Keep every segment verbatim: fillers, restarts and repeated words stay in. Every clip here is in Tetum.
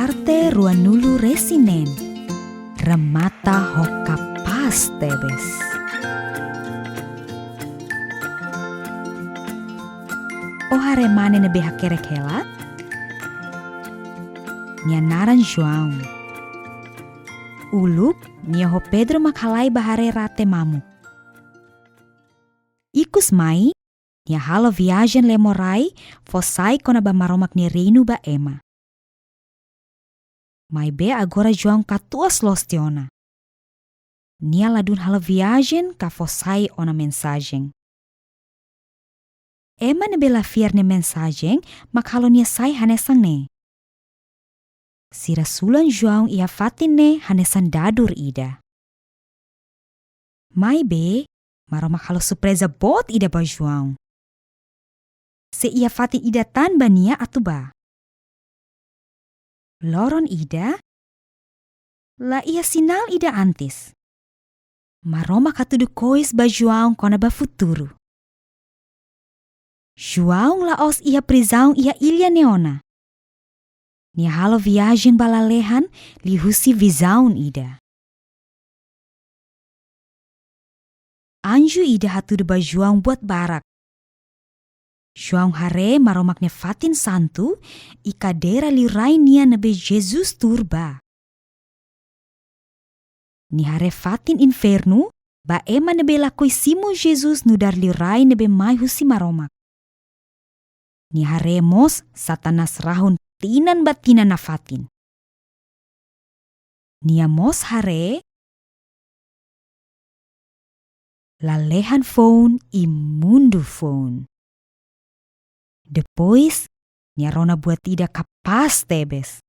Parte ruanulu-resin-neen. Remata ho kapás tebes. Ó haree mane ne'ebé hakerek hela? Nia naran João. Uluk, nia ho Pedro mak halai bá haree rate mamuk. Ikusmai, nia halo viajen lemo-rai fó sai kona-ba Maromak nia Reinu ba ema. Maibé agora João katuas loos tiha ona. Nia ladún halo viajen ka fó sai ona mensajen. Ema ne'ebé la fiar nia mensajen mak halo nia sai hanesan ne'e. Sira sulan João iha fatin ne'e hanesan dadur ida. Maibé, Maromak halo surpreza boot ida ba João. Sei iha fatin ida tan ba nia atu bá. Loron ida, la iha sinál ida antes, Maromak hatudu kois ba João kona-ba futuru. João la'ós iha prizaun iha illa ne'e ona. Nia halo viajen ba lalehan liuhusi vizaun ida. Anju ida hatudu ba João buat barak. João haree Maromak nia fatin santu, i kadeira liurai nian ne'ebé Jesus tuur bá. Nia haree fatin infernu, ba ema ne'ebé lakohi simu Jesus nu'udar liurai ne'ebé mai husi Maromak. Nia haree mós Satanás rahun tinan ba tinan nafatin. Nia mós haree lalehan foun i mundu foun. Depois, nia rona buat ida kapás tebes.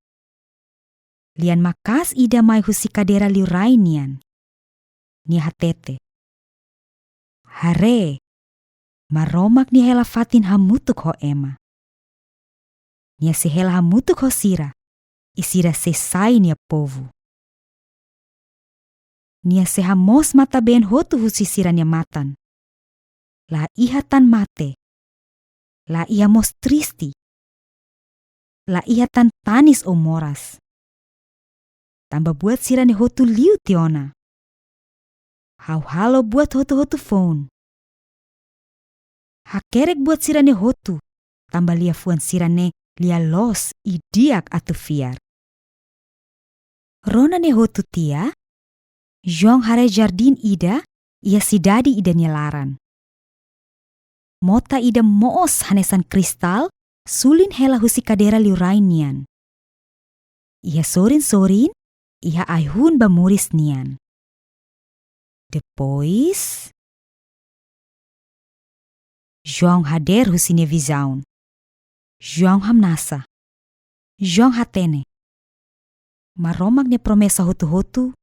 Lian maka'as ida mai husi kadeira liurai nian. Nia hatete: "Haree, Maromak nia hela fatin hamutuk ho ema. Nia sei hela hamutuk ho sira, i sira sei sai nia povu. Nia sei hamoos matan-been hotu husi sira-nia matan. La iha tan mate, la iha mós triste, la iha tan tanis ou moras. Tanba buat sira-ne'e hotu liu tiha ona. Ha'u halo buat hotu-hotu foun. Hakerek buat sira-ne'e hotu, tanba liafuan sira-ne'e lia-loos i di'ak atu fiar." Rona ne'e hotu tiha, João haree jardín ida iha sidade ida nia laran. Mota ida moos hanesan kristál sulin hela husi kadeira liurai nian. Iha sorin-sorin, iha ai-hun ba moris nian. Depois, João hadeer husi nia vizaun. João hamnasa. João hatene: Maromak nia promesa hotu-hotu,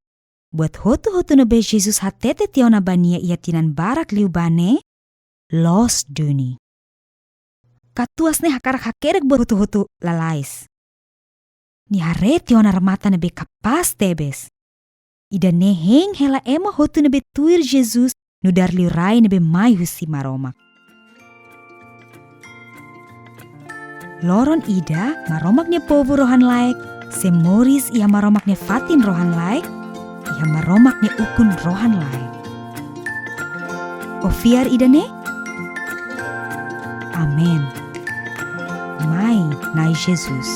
buat hotu-hotu ne'ebé Jesus hatete tiha ona ba nia iha tinan barak liubá ne'e, loos duni. Katuas ne'e hakarak hakerek buat hotu-hotu lalais. Nia haree tiha ona remata ne'ebé kapás tebes. Ida-ne'e hein hela ema hotu ne'ebé tuir Jesus nu'udar liurai ne'ebé mai husi Maromak. Loron ida, Maromak nia povu rohan-laek sei moris iha Maromak nia fatin rohan-laek, iha Maromak nia ukun rohan-laek. Ó fiar ida-ne'e? Amen. Mai, Na'i Jesus.